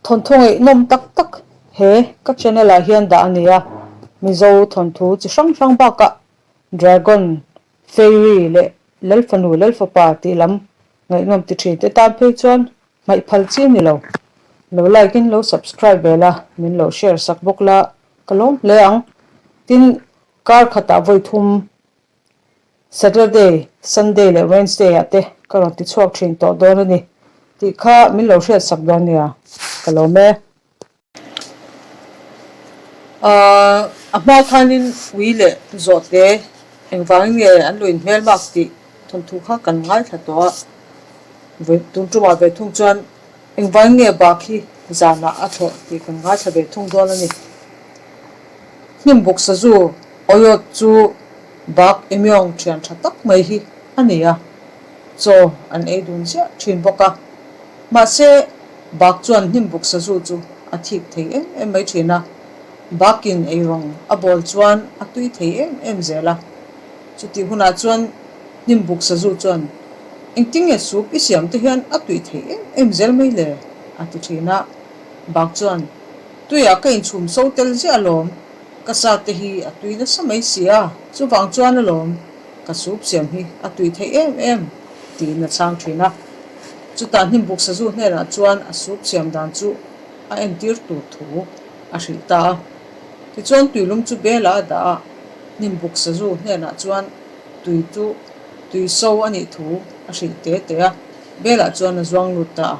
Thawnthu ngaihnawm tak tak he ka channel ah hian dah a ni a, Mizo thawnthu chi hrang hrang bakah Dragon, Fairy leh Lalfanu Lalfapa tih lam ngaihnawm ti thin te tan phei chuan hmaih phal chi a ni lo. Lo like in lo subscribe ve la, min lo share sak bawk la ka lawm hle ang. Tin, kar khatah vawi thum Saturday, Sunday leh Wednesday ah te ka rawn ti chhuak thin tawh dawn a ni tih kha min lo hriat sak dawn nia, ka lawm e. A hma khanin ui leh zawhte engvangin nge an lo inhmel mak tih thawnthu kha kan ngaithla tawh a, tun tumah ve thung chuan engvangin nge bak hi zanah a thlawh tih kan ngaithla ve thung dawn a ni. Hnim buk sazu Oyot chu Bak Emyong thian tha tak mai hi a ni a, chaw an ei dun ziah thin bawk a. Mahse, Bak chuan hnim buk sazu chu a thik thei em em mai thin a, Bakin eirawng a bawl chuan a tui thei em em zel a. Chutih hunah chuan hnim buk sazu chuan, Engtinge soup i siam te hian a tui thei em em zel mai le? a ti thin a. Bak chuan, Tuiah ka inchhum so tel ziah alawm, Ka sa te hi a tui nasa mai si a, chuvang chuan alawm ka soup siam hi a tui theih em em, tiin a chhang thin a. Chutah hnimbuk sazu hnenah chuan a soup siam dan chu a entir tur thu a hrilh ta a. Tichuan tuilum chu bela a dah a, hnimbuk sazu hnenah chuan tui chu tui so a nih thu a hrilh te te a, belah chuan a zuang lut ta a.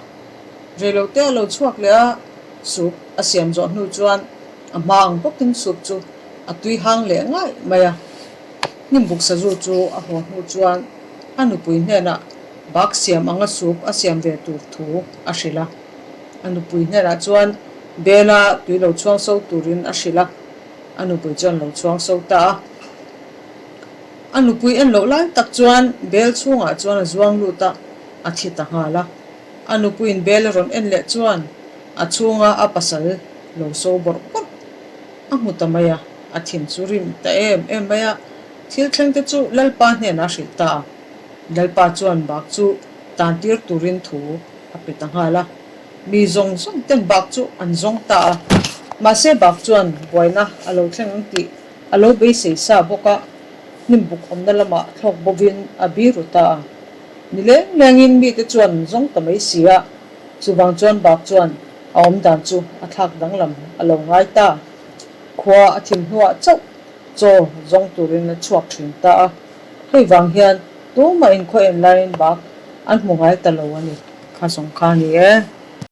Reilote a lo chhuak leh a, soup a siam zawh hnu chuan A hma ang bawkin soup chu a tui hang leh ngaih mai a. Hnimbuk sazu chu a haw hnu chuan a nupui hnenah bak siam anga soup a siam ve tur thu a hrilh a. A nupui hnenah chuan bela tui lo chhuang so turin a hrilh a, a nupui chuan lo chhuang so ta a. A nupui en loh lai tak chuan bel chhungah chuan a zuang lut a, a thi ta nghal a. A nupuiin bel a rawn en leh chuan a chhunga a pasal lo so bawrh bawrh a hmu ta mai a, a thin chu rim ta em em mai a, thil thleng te chu Lalpa hnenah a hrilh ta a, Lalpa chuan bak chu tan tir turin thu a pe ta nghal a, mi zawng zawng ten bak chu an zawng ta a, mahse bak chuan buaina a lo thleng ang tih a lo beisei sa bawk a, hnim buk awmna lamah thlawk bovin a biru ta a, ni leng lengin mite chuan an zawng ta mai si a, chuvang chuan bak chuan A awm dan chu a thlak danglam a lo ngai ta. Khua a thim hnuah chauh chaw zawng turin a chhuak thin ta a. Hei vang hian tumah inkhaw en laiin bak an hmu ngai ta lo a ni. Kha zawng kha a ni e.